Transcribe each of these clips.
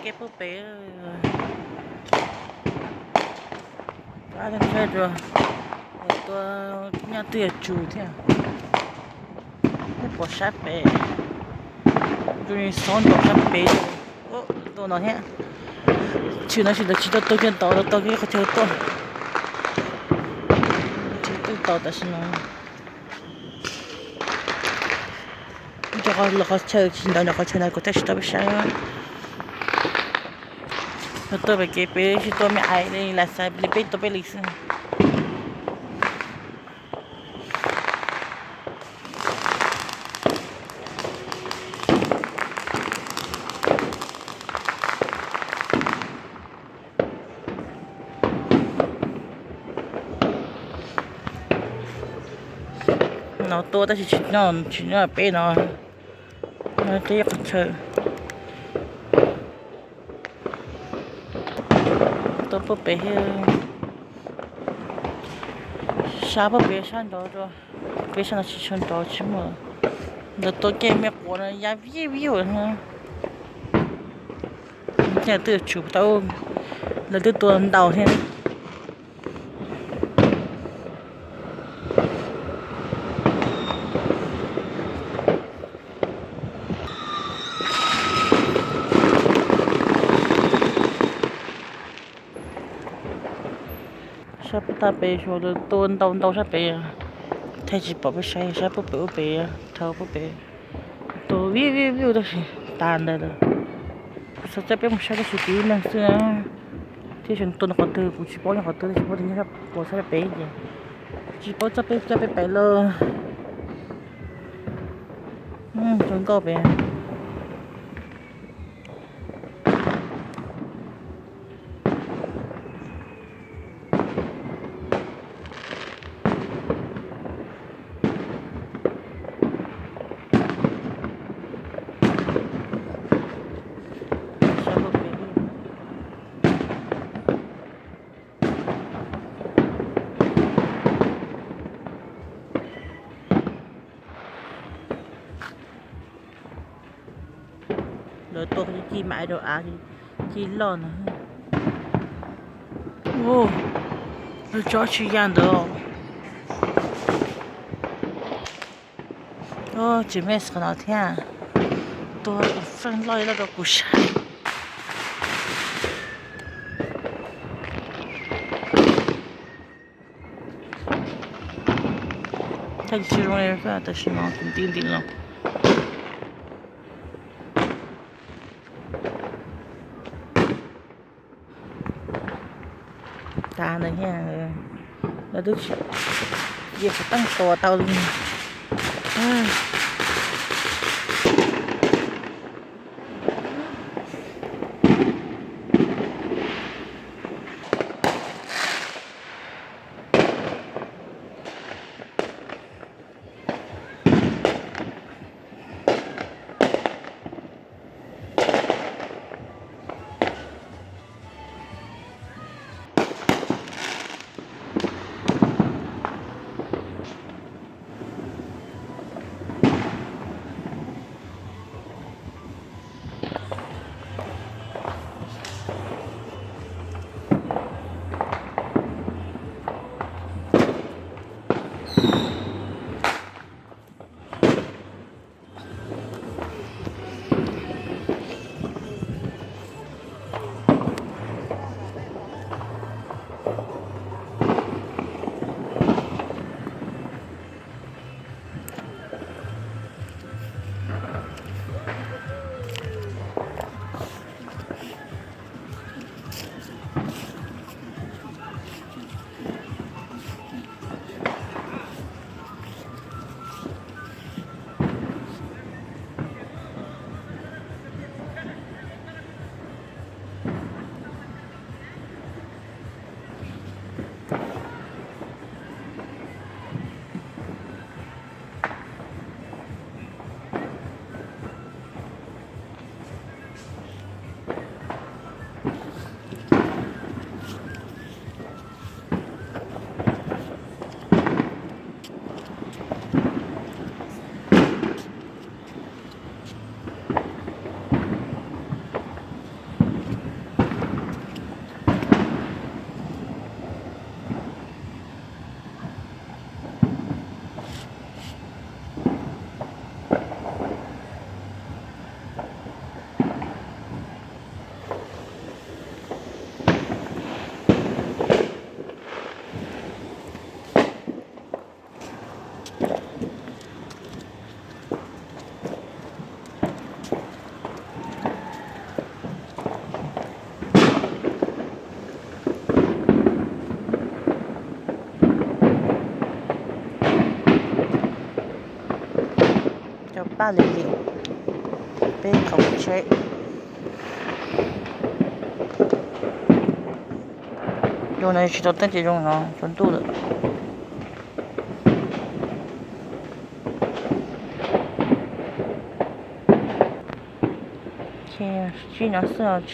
Kev pub pem, tua, tua nyaj twb yuav tsum thiab. Peb pom sab pem, tus xob nrov sab pem, tua no thiab. Tshwm no tsis ntawd tsis tau tua kiag ntawd, tau kiag qhov chaw tuaj. Tsis twb tau tam sim no. Cov qhov chaw tsis ntawd, qhov chaw ntawd kuv thiaj tsis tau peb saib. Los tuaj pem kev peb tsis tuaj me ais li, lam xav li peb tuaj peb li xwb. No tuaj tab sis tsis nyob, tsis nyob peb no, no peb qhov chaw. Tuaj pub pem thiab, sab pub pem sab nrov, peb sab no tsis tshua nrov tsis muaj. Ntawd tua kiag me quav no ya vij vij na. Thiaj twb yuav tsum tau, lawv twb tua ntau thiab. Sab pem tag pem xyov lawv tua ntau ntau sab pem, thaij tsis pom peb saib sab pub pem ub pem, dhau pub pem. Tua vij vij vij tab sis tas ntawd lawm. Kuv xav coj peb mus saib tab sis kuv ib leeg xwb na, thiab tseem tua nyob qhov twg kuv tsis paub nyob qhov twg, tsis paub tias nyob puas sab pem ces tsis paub, coj peb coj peb pem lawm. Zoo nkauj pem. Lawv tua ci mam rau av, ci loj ntag. Lawv tso tsis ya ntawd. Tsis mes qhov no thiab, tua feej loj loj rau kuv saib. Thaij tsis zoo li tam sim no tus nti nti no. Tas ntawd thiab, lawv twb tsis, yeej tsis teej tua tau li. Qab li li peb thaum tsheb. Zoo no tsis tau teeb ces zoo no tsaus ntuj lawm. Ces sib no xwb,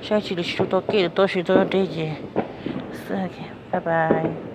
saib tsis li tsis tau kev lawm, tab sis tau deb ces xwb. Bye bye.